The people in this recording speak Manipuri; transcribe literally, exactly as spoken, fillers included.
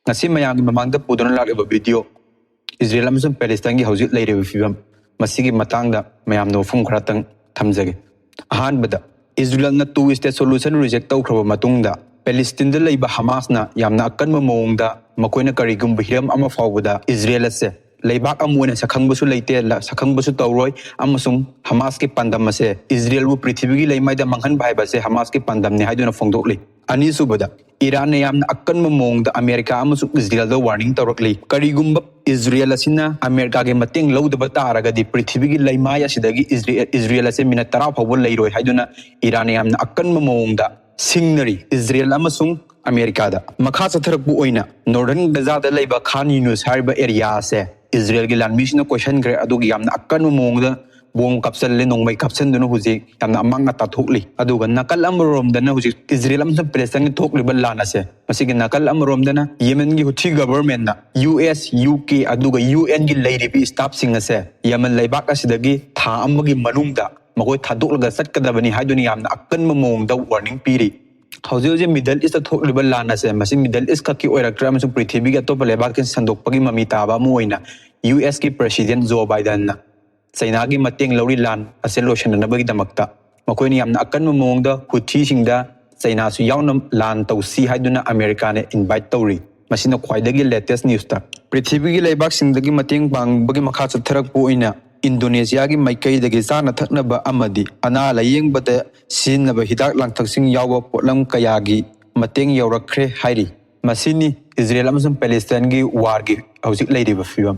ꯉꯁꯤ ꯃꯌꯥꯝꯒꯤ ꯃꯃꯥꯡꯗ ꯄꯨꯗꯨꯅ ꯂꯥꯛꯂꯤꯕ ꯚꯤꯗꯤꯑꯣ, ꯏꯖꯔꯦꯜ ꯑꯃꯁꯨꯡ ꯄꯦꯂꯦꯁꯇꯥꯏꯟꯒꯤ ꯍꯧꯖꯤꯛ ꯂꯩꯔꯤꯕ ꯐꯤꯕꯝ, ꯃꯁꯤꯒꯤ ꯃꯇꯥꯡꯗ ꯃꯌꯥꯝꯗ ꯋꯥꯐꯝ ꯈꯔꯇꯪ ꯊꯝꯖꯒꯦ꯫ ꯑꯍꯥꯟꯕꯗ, ꯏꯖꯔꯦꯜꯅ two state solution reject ꯇꯧꯈ꯭ꯔꯕ ꯃꯇꯨꯡꯗ, ꯄꯦꯂꯦꯁꯇꯤꯟꯗ ꯂꯩꯕ ꯍꯃꯥꯁꯅ ꯌꯥꯝꯅ ꯑꯀꯟꯕ ꯃꯑꯣꯡꯗ ꯃꯈꯣꯏꯅ ꯀꯔꯤꯒꯨꯝꯕ ꯍꯤꯔꯝ ꯑꯃ ꯐꯥꯎꯕꯗ ꯏꯖꯔꯦꯜ ꯑꯁꯦ ꯂꯩꯕꯥꯛ ꯑꯃ ꯑꯣꯏꯅ ꯁꯛꯈꯪꯕꯁꯨ ꯂꯩꯇꯦ, ꯂ-, ꯁꯛꯈꯪꯕꯁꯨ ꯇꯧꯔꯣꯏ, ꯑꯃꯁꯨꯡ ꯍꯃꯥꯁꯀꯤ ꯄꯥꯟꯗꯝ ꯑꯁꯦ ꯏꯖꯔꯦꯜꯕꯨ ꯄ꯭ꯔꯤꯊꯤꯕꯤꯒꯤ ꯂꯩꯃꯥꯏꯗ ꯃꯥꯡꯍꯟꯕ ꯍꯥꯏꯕ ꯑꯁꯦ ꯍꯃꯥꯁꯀꯤ ꯄꯥꯟꯗꯝꯅꯤ ꯍꯥꯏꯗꯨꯅ ꯐꯣꯡꯗꯣꯛꯂꯤ꯫ ꯑꯅꯤꯁꯨꯕꯗ, ꯏꯔꯥꯟꯅ ꯌꯥꯝꯅ ꯑꯀꯟꯕ ꯃꯑꯣꯡꯗ ꯑꯃꯦꯔꯤꯀꯥ ꯑꯃꯁꯨꯡ ꯏꯖꯔꯦꯜꯗ ꯋꯥꯔꯅꯤꯡ ꯇꯧꯔꯛꯂꯤ꯫ ꯀꯔꯤꯒꯨꯝꯕ ꯏꯖꯔꯦꯜ ꯑꯁꯤꯅ ꯑꯃꯦꯔꯤꯀꯥꯒꯤ ꯃꯇꯦꯡ ꯂꯧꯗꯕ ꯇꯥꯔꯒꯗꯤ, ꯄ꯭ꯔꯤꯊꯤꯕꯤꯒꯤ ꯂꯩꯃꯥꯏ ꯑꯁꯤꯗꯒꯤ ꯏꯖꯔꯦ-, ꯏꯖꯔꯦꯜ ꯑꯁꯦ ꯃꯤꯅꯠ ꯇꯔꯥ ꯐꯥꯎꯕ ꯂꯩꯔꯣꯏ ꯍꯥꯏꯗꯨꯅ ꯏꯔꯥꯟꯅ ꯌꯥꯝꯅ ꯑꯀꯟꯕ ꯃꯑꯣꯡꯗ ꯁꯤꯡꯅꯔꯤ ꯏꯖꯔꯦꯜ ꯑꯃꯁꯨꯡ ꯑꯃꯦꯔꯤꯀꯥꯗ꯫ ꯃꯈꯥ ꯆꯠꯊꯔꯛꯄ ꯑꯣꯏꯅ, ꯅꯣꯔꯗꯔꯟ ꯒꯖꯥꯗ ꯂꯩꯕ ꯈꯥꯟ ꯌꯨꯅꯨꯁ ꯍꯥꯏꯔꯤꯕ ꯑꯦꯔꯤꯌꯥ ꯑꯁꯦ ꯏꯖꯔꯦꯜꯒꯤ ꯂꯥꯟꯃꯤꯁꯤꯡꯅ ꯀꯣꯏꯁꯟꯈ꯭ꯔꯦ, ꯑꯗꯨꯒ ꯌꯥꯝꯅ ꯑꯀꯟꯕ ꯃꯑꯣꯡꯗ ꯕꯣꯝ ꯀꯥꯞꯁꯜꯂꯦ, ꯅꯣꯡꯃꯩ ꯀꯥꯞꯁꯟꯗꯨꯅ ꯍꯧꯖꯤꯛ ꯌꯥꯝꯅ ꯑꯃꯥꯡ ꯑꯇꯥ ꯊꯣꯛꯂꯤ꯫ ꯑꯗꯨꯒ ꯅꯥꯀꯜ ꯑꯃꯔꯣꯝꯗꯅ ꯍꯧꯖꯤꯛ ꯏꯖꯔꯦꯜ ꯑꯃꯁꯨꯡ ꯄꯦꯂꯦꯁꯇꯥꯏꯟꯒꯤ ꯊꯣꯛꯂꯤꯕ ꯂꯥꯟ ꯑꯁꯦ, ꯃꯁꯤꯒꯤ ꯅꯥꯀꯜ ꯑꯃꯔꯣꯝꯗꯅ ꯌꯦꯃꯦꯟꯒꯤ ꯍꯨꯊꯤ ꯒꯚꯔꯟꯃꯦꯟꯠꯅ ꯌꯨ ꯑꯦꯁ, ꯌꯨ ꯀꯦ, ꯑꯗꯨꯒ ꯌꯨ ꯑꯦꯟꯒꯤ ꯂꯩꯔꯤꯕ ꯁ꯭ꯇꯥꯐꯁꯤꯡ ꯑꯁꯦ ꯌꯦꯃꯦꯟ ꯂꯩꯕꯥꯛ ꯑꯁꯤꯗꯒꯤ ꯊꯥ ꯑꯃꯒꯤ ꯃꯅꯨꯡꯗ ꯃꯈꯣꯏ ꯊꯥꯗꯣꯛꯂꯒ ꯆꯠꯀꯗꯕꯅꯤ ꯍꯥꯏꯗꯨꯅ ꯌꯥꯝꯅ ꯑꯀꯟꯕ ꯃꯑꯣꯡꯗ ꯋꯥꯔꯅꯤꯡ ꯄꯤꯔꯤ꯫ ꯍꯧꯖꯤꯛ ꯍꯧꯖꯤꯛ ꯃꯤꯗꯜ ꯏꯁꯇ ꯊꯣꯛꯂꯤꯕ ꯂꯥꯟ ꯑꯁꯦ, ꯃꯁꯤ ꯃꯤꯗꯜ ꯏꯁ ꯈꯛꯀꯤ ꯑꯣꯏꯔꯛꯇ꯭ꯔꯦ ꯑꯃꯁꯨꯡ ꯄ꯭ꯔꯤꯊꯤꯕꯤꯒꯤ ꯑꯇꯣꯞꯄ ꯂꯩꯕꯥꯛꯁꯤꯡ ꯁꯟꯗꯣꯛꯄꯒꯤ ꯃꯃꯤ ꯇꯥꯕ ꯑꯃ ꯑꯣꯏꯅ ꯌꯨ ꯑꯦꯁꯀꯤ ꯄ꯭ꯔꯦꯁꯤꯗꯦꯟꯠ ꯖꯣ ꯕꯥꯏꯗꯟꯅ ꯆꯩꯅꯥꯒꯤ ꯃꯇꯦꯡ ꯂꯧꯔꯤ ꯂꯥꯟ ꯑꯁꯤ ꯂꯣꯏꯁꯤꯟꯅꯅꯕꯒꯤꯗꯃꯛꯇ꯫ ꯃꯈꯣꯏꯅ ꯌꯥꯝꯅ ꯑꯀꯟꯕ ꯃꯑꯣꯡꯗ ꯍꯨꯊꯤꯁꯤꯡꯗ ꯆꯩꯅꯥꯁꯨ ꯌꯥꯎꯅ ꯂꯥꯟ ꯇꯧꯁꯤ ꯍꯥꯏꯗꯨꯅ ꯑꯃꯦꯔꯤꯀꯥꯅ ꯏꯟꯚꯥꯏꯠ ꯇꯧꯔꯤ꯫ ꯃꯁꯤꯅ ꯈ꯭ꯋꯥꯏꯗꯒꯤ ꯂꯦꯇꯦꯁ ꯅ꯭ꯌꯨꯁꯇ꯫ ꯄ꯭ꯔꯤꯊꯤꯕꯤꯒꯤ ꯂꯩꯕꯥꯛꯁꯤꯡꯗꯒꯤ ꯃꯇꯦꯡ ꯄꯥꯡꯕꯒꯤ ꯃꯈꯥ ꯆꯠꯊꯔꯛꯄ ꯑꯣꯏꯅ ꯏꯟꯗꯣꯅꯦꯁꯤꯌꯥꯒꯤ ꯃꯥꯏꯀꯩꯗꯒꯤ ꯆꯥꯅ ꯊꯛꯅꯕ ꯑꯃꯗꯤ ꯑꯅꯥ ꯂꯥꯌꯦꯡꯕꯗ ꯁꯤꯖꯤꯟꯅꯕ ꯍꯤꯗꯥꯛ ꯂꯥꯡꯊꯛꯁꯤꯡ ꯌꯥꯎꯕ ꯄꯣꯠꯂꯝ ꯀꯌꯥꯒꯤ ꯃꯇꯦꯡ ꯌꯧꯔꯛꯈ꯭ꯔꯦ ꯍꯥꯏꯔꯤ꯫ ꯃꯁꯤꯅꯤ ꯏꯖꯔꯦꯜ ꯑꯃꯁꯨꯡ ꯄꯦꯂꯦꯁꯇꯥꯏꯟꯒꯤ ꯋꯥꯔꯒꯤ ꯍꯧꯖꯤꯛ ꯂꯩꯔꯤꯕ ꯐꯤꯕꯝ꯫